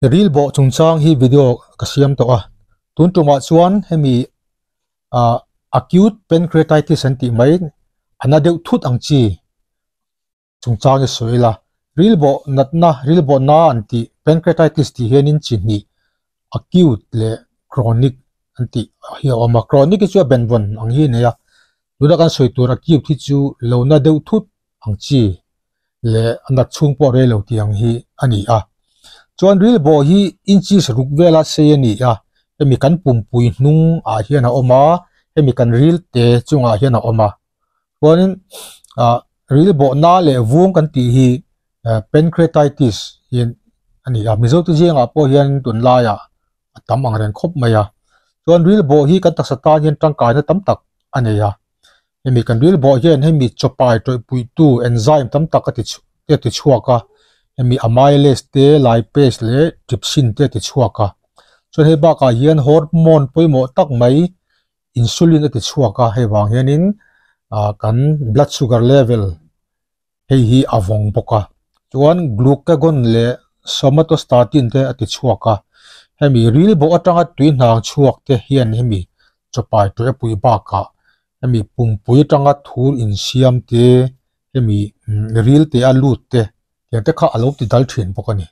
Ril bawh chungchang hi video ka siam tawh a, tun tumah chuan hemi ah acute pancreatitis an tih mai a na deuh thut ang chi chungchang hi sawi ila. Ril bawh natna, ril bawh na an tih pancreatitis tih hianin chi hnih acute leh chronic an tih hi a awm a, chronic hi chu a benvawn ang hi a nei a, tuna kan sawi tur acute hi chu lo na deuh thut ang chi leh a nat chhung pawh rei lo tih ang hi a ni a. Chuan ril bawh hi inches ruk vela sei a ni a, hemi kan pumpui hnung ah hian a awm a, hemi kan ril te chungah hian a awm a. Chuanin ah ril bawh na leh vung kan tih hi pancreatitis hi a ni a, Mizo te zingah pawh hian tunlaiah a tam ang reng khawp mai a. Chuan ril bawh hi kan taksa tan hian tangkaina tam tak a nei a. Hemi kan ril bawh hian hemi chawpai tawihpuitu enzyme tam tak a ti te a ti chhuak a, hemi amylase te, lipase leh trypsin te a ti chhuak a. Chuan hei bakah hian hormone pawimawh tak mai insulin a ti chhuak a, hei vang hianin ah kan blood sugar level hei hi a vawng bawk a. Chuan glucagon leh somatostatin te a ti chhuak a, hemi ril bawh atanga tui hnang chhuak te hian hemi chawpai tawih a puih bakah hemi pumpui atanga thur insiam te hemi ril te a lut te tiang te kha a lo ti dal thin bawk a ni.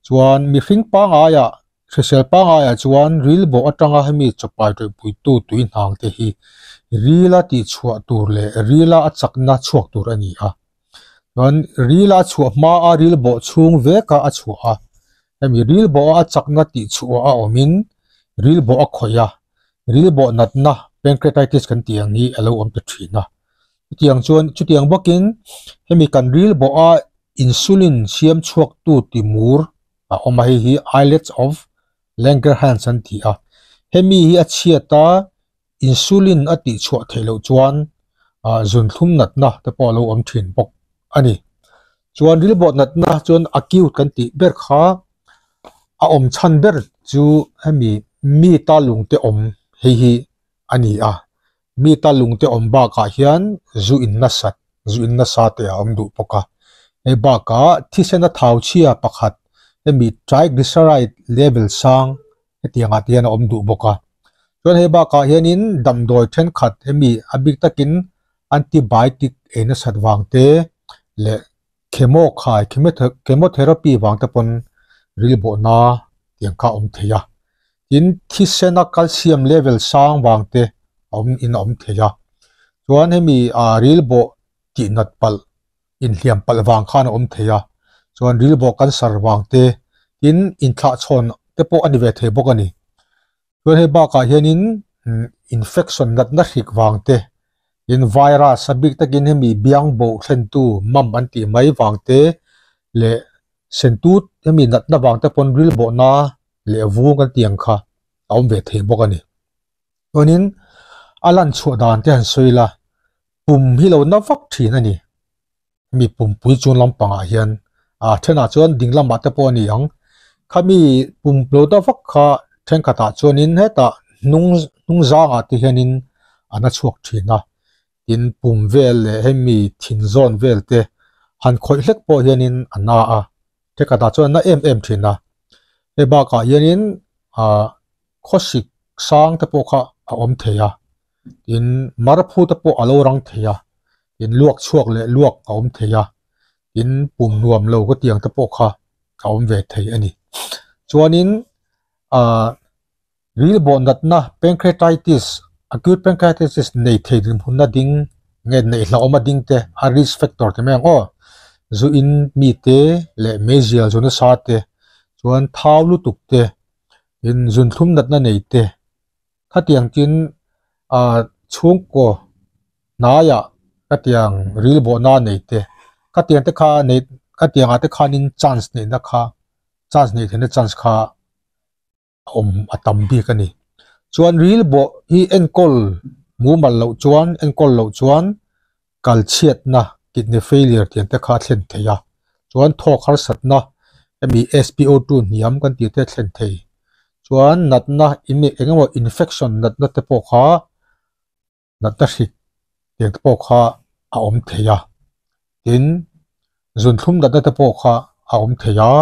Chuan mihring pangaiah hrisel pangaiah chuan ril bawh atanga hemi chawpai tawihpuitu tui hnang te hi rila tihchhuah tur leh rila a chakna chhuak tur a ni a. Chuan rila a chhuah hmaa ril bawh chhung veka a chhuah a, hemi ril bawha a chakna tihchhuah a awmin ril bawh a khawih a, ril bawh natna pancreatitis kan tih ang hi a lo awm ta thin a. Chutiang chuan chutiang bawkin hemi kan ril bawha insulin siam chhuaktu timur a awm a, hei hi islets of Langerhans an ti a, hemi hi a chhiat a insulin a tihchhuah theih loh chuan ah zunthlum natna te pawh a lo awm thin bawk a ni. Chuan rilbawh natna chuan acute kan tih ber kha a awm chhan ber chu hemi mi ta lung te awm hei hi a ni a, mi ta lung te awm bakah hian zu in nasat zu in nasa te a awm duh bawk a, hei bakah thisen a thau chhia pakhat hemi triglyceride level sang hetiang ah te hian a awm duh bawk a chuan hei bakah hianin damdawi thenkhat hemi a bik takin antibiotic ei nasat vang te leh chemo khai chemotherapy vang te pawn rilbawhna tiang kha a awm thei a tin thisena calcium level sang vang te a awm in a awm thei a chuan hemi ah rilbawh tihnat palh inhliam palh vang khan a awm thei a, chuan rilbawh cancer vang te tin inthlahchhawn te pawh a ni ve thei bawk a ni. Chuan hei bakah hianin infection natna hrik vang te tin virus a bik takin hemi biang boh thlentu mam an tih mai vang te leh sentut hemi natna vang te pawn rilbawhna leh vung an tih ang kha a awm ve thei bawk a ni. Chuanin a lan chhuah dan te han sawi ila pum hi lo na vak thin a ni. Hemi pumpui chung lampangah hian a thenah chuan ding lamah te pawh a ni ang. Khami pum lo na vak kha thenkhatah chuanin hetah hnung hnung zangah te hianin a na chhuak thin a. Tin pum vel leh hemi thin zawn vel te han khawih hlek pawh hianin a na a. Thenkhatah chuan a na em em thin a. Hei bakah hianin ah khawsik sang te pawh kha a awm thei a. Tin, marphu te pawh a lo rang thei a, tin luak chhuak leh luak a awm thei a, tin pum nuam lo ka tiang te pawh kha a awm ve thei a ni. Chuanin ah rilbawh natna pancreatitis, acute pancreatitis nei thei dinhmunna ding nge neih hlauhawm a ding te a risk factor ti mai ang aw, zu in mi te leh meizial zu nasa te chuan thau lutuk te, tin zunthlum natna nei te. Khatiang tin ah chhungkaw hnaiah khatiang rilbawhna nei te khatiang te kha nei khatiang ah te khanin chance neihna kha chance neih theihna chance kha a awm a tam bik a ni. Chuan rilbawh hi enkawl mumal loh chuan enkawl loh chuan kal chhiatna kidney failure tiang te kha a thlen thei a, chuan thawk harsatna hemi SPO2 hniam kan tih te a thlen thei, chuan natna eng emaw infection natna te pawh kha natna hrik tiang te pawh kha a awm thei a, tin zunthlum natna te pawh kha a awm thei a.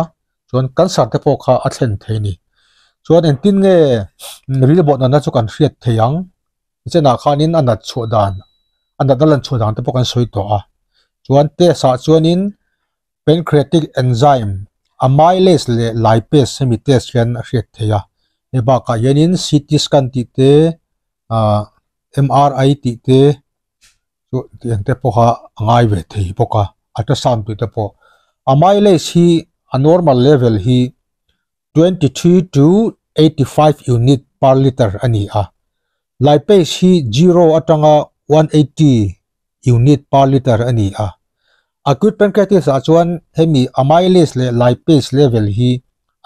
Chuan cancer te pawh kha a thlen thei a ni. Chuan engtin nge ril bawh natna chu kan hriat thei ang? Chenah khanin a nat chhuah dan, a natna lan chhuah dan te pawh kan sawi tawh a. Chuan test ah chuanin pancreatic enzyme, amylase leh lipase hemi test hian a hriat theih a. Hei bakah hianin CT scan tih te ah M_R_I tih te chu tiang te pawh kha a ngai ve thei bawk a, ultrasound tih te pawh. Amylase hi a normal level hi 23 to 85 unit per litre a ni a, lipase hi zero atanga 180 unit per litre a ni a. Acute pancreatitis ah chuan hemi amylase leh lipase level hi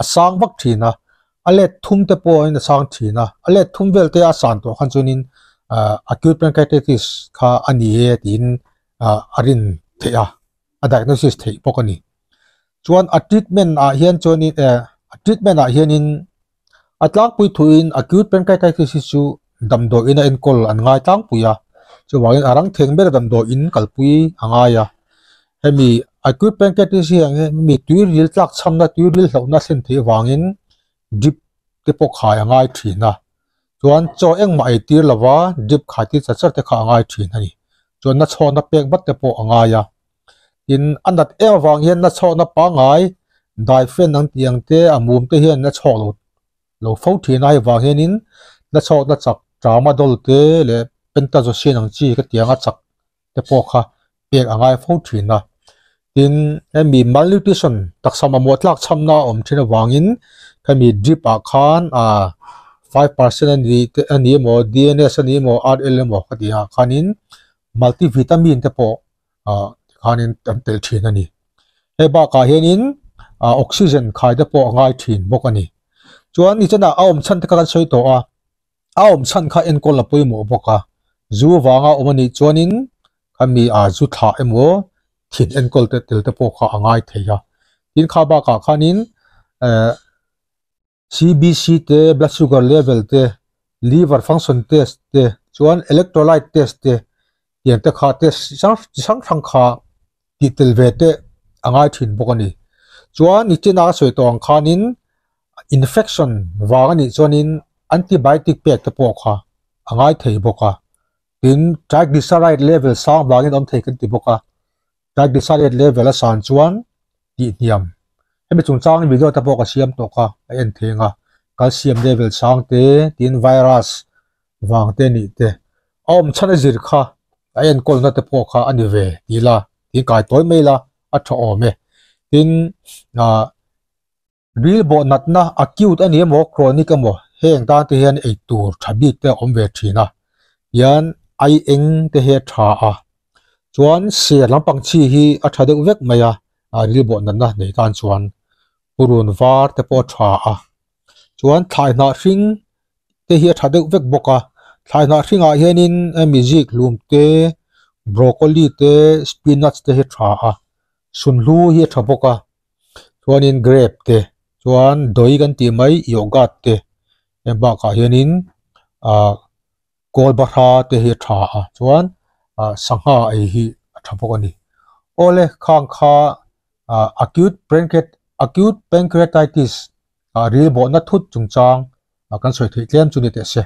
a sang vak thin a, a let thum te pawhin a sang thin a, a let thum vel te a san tawh khan chuanin acute pancreatitis kha a ni e tiin a rin theih a, a diagnosis theih bawk a ni. Chuan a treatment ah hian chuanin eh a treatment ah hianin a tlangpui thuin acute pancreatitis hi chu damdawiin a enkawl an ngai tlangpui a, chuvangin a rang theng ber damdawiin kalpui a ngai a. Hemi acute pancreatitis hi ang hemi tuiril tlak chhamna tuiril hlauhna thlen theih avangin drip te pawh khai a ngai thin a, chuan chaw engmah ei tir lova drip khai tir char char te kha a ngai thin a ni. Chuan na chhawkna pek vat te pawh a ngai a. Tin, a nat em avang hian na chhawkna pangngai daifen ang tih ang te a mum te hian na chhawk lo lo fo thin a, hei vang hianin na chhawkna chak tramadol te leh pentazocine ang chi ka tiang a chak te pawh kha pek a ngai fo thin a. Tin, hemi malnutrition taksa mamawh tlak chhamna a awm thin avangin hemi drip ah khan ah 5% a ni te a ni emaw D_N_S a ni emaw R_L emaw ka tih ah khanin multivitamin te pawh ah tikhanin an telh thin a ni. Hei bakah hianin ah oxygen khai te pawh a ngai thin bawk a ni. Chuan nichenah a awm chhan te kha kan sawi tawh a, a awm chhan kha enkawl a pawimawh bawk a, zu vanga awm a nih chuanin khami ah zu thlah emaw thin enkawl te tel te pawh kha a ngai thei a. Tin kha bakah khanin eh C_B_C te, blood sugar level te, liver function test te chuan electrolyte test te tiang te kha test chi hrang chi hrang hrang kha tih tel ve te a ngai thin bawk a ni. Chuan nichina ka sawi tawh ang khanin infection vang a nih chuanin antibiotic pek te pawh kha a ngai thei bawk a, tin triglyceride level sang vangin awm thei kan ti bawk a. Triglyceride level a san chuan tih hniam. Hemi chungchang video te pawh ka siam tawh kha a en theng a, calcium level sang te tin virus vang te nih te a awm chhan a zir kha a enkawlna te pawh kha a ni ve ti la tin kai tawi mai la a tha awm e. Tin ah Ril bawh natna acute a ni emaw chronic emaw heng tan te hian ei tur tha bik te a awm ve thin a, hian ai eng te hi a tha a, chuan ser lampang chi hi a tha deuh vek mai a, ril bawh natna nei tan chuan purun var te pawh a tha a, chuan thlai hnah hring te hi a tha deuh vek bawk a, thlai hnah hringah hianin hemi zik hlum te broccoli te spinach te hi a tha a, sunhlu hi a tha bawk a. Chuanin grape te chuan dawi kan tih mai yogurt te heng bakah hianin ahh kawl bahra te hi a tha a chuan ah sangha ei hi a tha bawk a ni. Awle khang kha ah acute pancreat acute pancreatitis ah ril bawhna thut chungchang ah kan sawi theih tlem chu ni teh se.